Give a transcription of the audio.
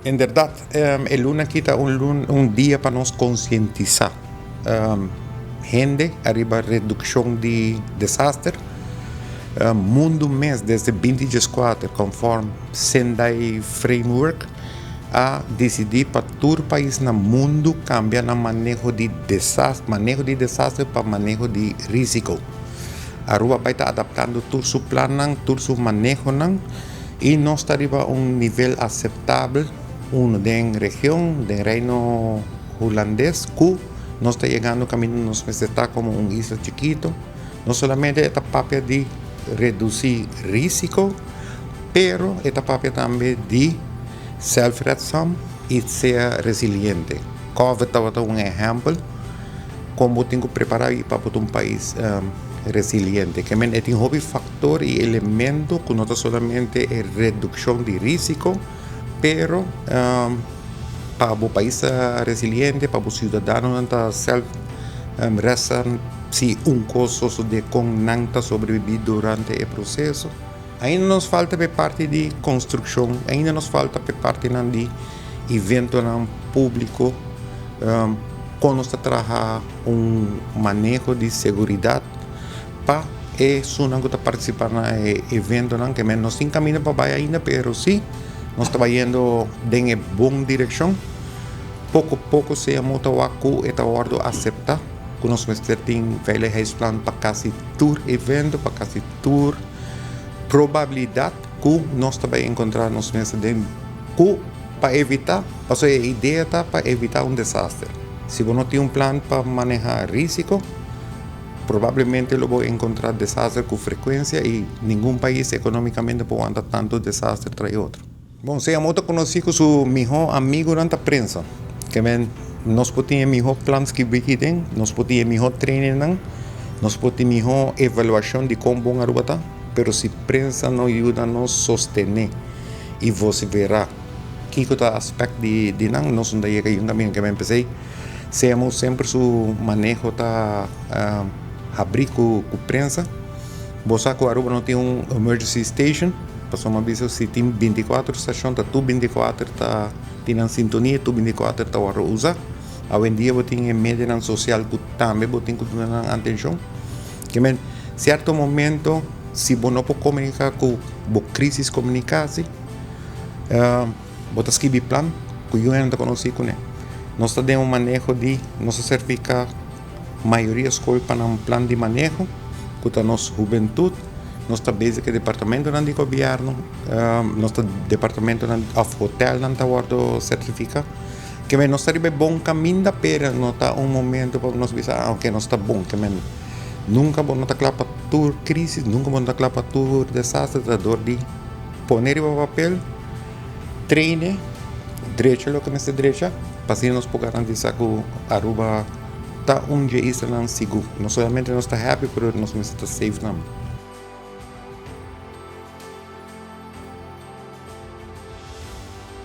Inderdaad, e luna aki ta un dia pa nos konsientisá hende ariba redukshon di desaster. Mundu mes desde 2014 konform Sendai Framework a disidí pa tur pais na mundu kambia nan maneho di maneho di desaster pa maneho di risiko. Aruba bai ta adaptando tur su plannan, tur su manehonan i nos ta riba un nivel aseptabel, uno den region, den Reino Hulandes, ku nos ta yegando kaminda nos mester ta komo un isla chikito. No solamente e ta papia di redusí risiko, pero e ta papia tambe di zelfredzaam i sea resiliente. Covid tabata un ehèmpel kon bo tin ku prepará i pa bo ta un pais resiliente. Ke men e tin hopi faktor i elemento ku no ta solamente e redukshon di risiko, pero pa bo pais ta resiliente, pa bo siudadanonan ta zelfredzaam si un kos sosodé kon nan ta sobrebibí durante e proseso. Ainda nos falta pa e parti di konstrukshon, ainda nos falta pa e partinan di eventonan públiko, kon nos ta traha un maneho di seguridat pa esunnan ku ta partisipá na e eventonan. Ke men nos tin kaminda pa bai ainda, pero si nos ta bayendo den e bon direkshon. Poko poko sea mo ta wak ku e ta wòrdu aseptá ku nos mester tin veiligheidsplan pa kasi tur evento, pa kasi tur probabilidat ku nos ta bai enkontrá nos mes den ku pa evitá, pasobra e idea ta pa evitá un desaster. Si bo no tin un plan pa manehá risiko, probablemente lo bo enkontrá desaster ku frekuensia i ningun pais ekonómikamente por wanta tantu desaster tras otro. Bon, sea mo ta konosí ku su mihó amigunan ta prensa. Ke men nos por tin e mihó plan skibí aki den, nos por tin e mihó trainingnan, nos por tin mihó evaluashon di kon bon Aruba ta, pero si prensa no yuda nos sostené i vosiferá kiko ta aspèkt di nan, nos no ta yega yunga kaminda. Ke men p'esei sea mo semper su maneho ta habrí ku prensa. Bo sa ku Aruba no tin un emergency station, pasobra mi a bisa si tin 24 stashon ta tur 24 ta tin nan sintonia, tur 24 ta wòrdu usa. Awendia bo tin e medianan sosial ku tambe bo tin ku duna nan atenshon. Ke men sierto momento si bo no por komuniká ku bo krisis komunikasi, bo ta skibi plan ku yu hende ta konosí kuné. Nos ta den un maneho di nos a sertifiká Mayoria skol pa nan plan di maneho ku ta nos hubentut. Nos ta bezig ku e departamentonan di gobièrnu, nos ta departamentonan òf hotèlnan ta wòrdu sertifiká. Ke men nos ta riba e bon kaminda pero no ta un momento pa nos bisa ah oke nos ta bon. Ke men nunka bo no ta kla pa tur krisis, nunka bo no ta kla pa tur desaster ta dor di pone riba papel, traine, drecha loke mester drecha pa asina nos por garantisa ku Aruba ta un dje islanan sigur. No solamente nos ta happy pero nos mester ta safe tambe.